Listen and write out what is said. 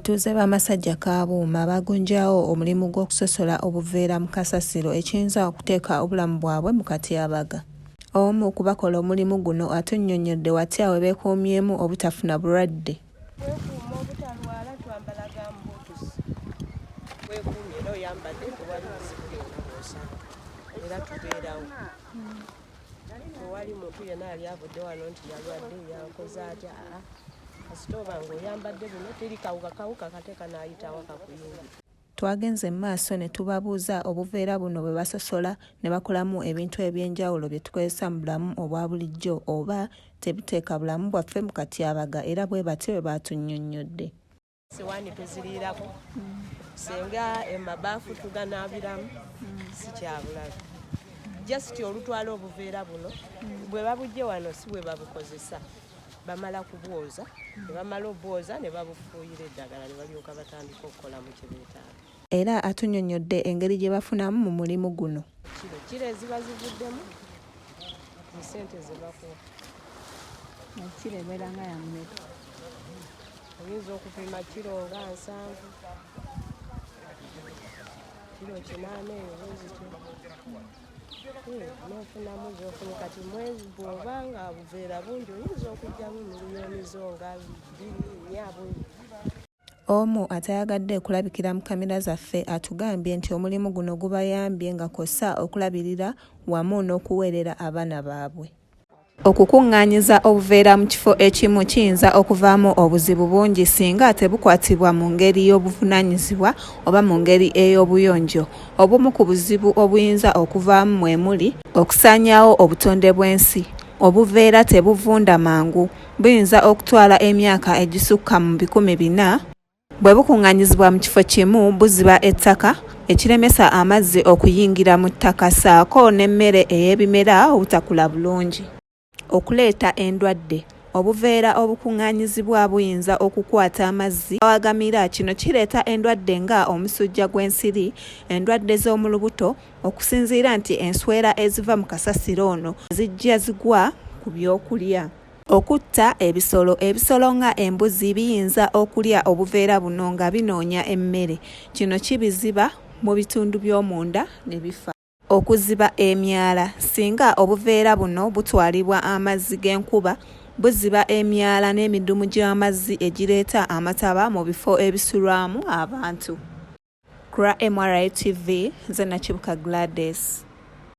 Abatuuze ba Masajja Kabuuma bagunjaawo omulimu gw'okusosola obuveera mu kasasiro ekiyinza okuteeka obulamu bwabwe mu katyabaga. Omu ku bakola omulimu guno atunnyonnyodde watya we beekuumyemu obutafuna bulwadde. Kwekuuma obutalwala twambala gambuutusi, wekuumye era oyambadde tewali buzibu bwonna bw'osanga era tubeerawo. Tewali muntu yenna yali avudde wano nti yalwadde yankoze atya aa kasita oba ng'oyambadde bino teri kawuka kawuka kate kanaayitawo kakuyingira. Twagenze mu maaso ne tubabuuza obuveera buno bwe basosola ne bakolamu ebintu eby'enjawulo bye tukozesa mu bulamu obwa bulijjo oba tebuteeka bulamu bwaffe mu katyabaga era bwe batyo bwe baatunnyonnyodde. Siwaani tuziriirako singa emabaafu tuganaabiramu si kyabulabe just olutwala obuveera buno bwe babujje wano si bwe babukozesa bamala kubwoza ne bamala obwoza ne babufuuyira eddagala ne balyoka batandika okukolamu kye beetaaga. Era atunnyonnyodde engeri gye bafunamu mu mulimu guno. Kiro kiro eziba zivuddemu ze ssente ze bakuwa. Kiro ebeera nga ya mmeka? Oyinza okupima kiro nga 70, kiro 80 eyo bwezityo n'ofunamu z'ofunye. Kati mwezi bw'oba nga buveera bungi oyinza okuggyamu miliyoni zo nga 2, 4 bwe. Omu atayagadde kulabikira mu kkamera zaffe atugambye nti omulimu guno gubayambye nga kw'ossa okulabirira wamu n'okuweerera abaana baabwe. Okukuŋŋaanyiza obuveera mu kifo ekimu kiyinza okuvaamu obuzibu bungi singa tebukwatibwa mu ngeri y'obuvunaanyizibwa oba mu ngeri ey'obuyonjo. Obumu ku buzibu obuyinza okuvaamu mwe muli. Okusaanyaawo obutonde bw'ensi. Obuveera tebuvunda mangu, buyinza okutwala emyaka egisukka mu 400. Bwe bukuŋŋaanyizibwa mu kifo kimu buziba ettaka ekiremesa amazzi okuyingira mu ttaka ssaako n'emmere ey'ebimera obutakula bulungi. Okuleeta endwadde. Obuveera obukuŋŋaanyizibwa buyinza okukwata amazzi agamira kino kireeta endwadde nga omusujja gw'ensiri, endwadde z'omu lubuto okusinziira nti enswera eziva mu kasasiro ono zijja zigwa ku byokulya. Okutta ebisolo. Ebisolo nga embuzi biyinza okulya obuveera buno nga binoonya emmere. Kino kibiziba mu bitundu by'omunda ne bifa. Okuziba emyala. Singa obuveera buno butwalibwa amazzi g'enkuba, buziba emyala n'emidumu gy'amazzi egireeta amataba mu bifo ebisulwamu abantu. Ku lwa MRA TV, nze Nakibuka Gladys.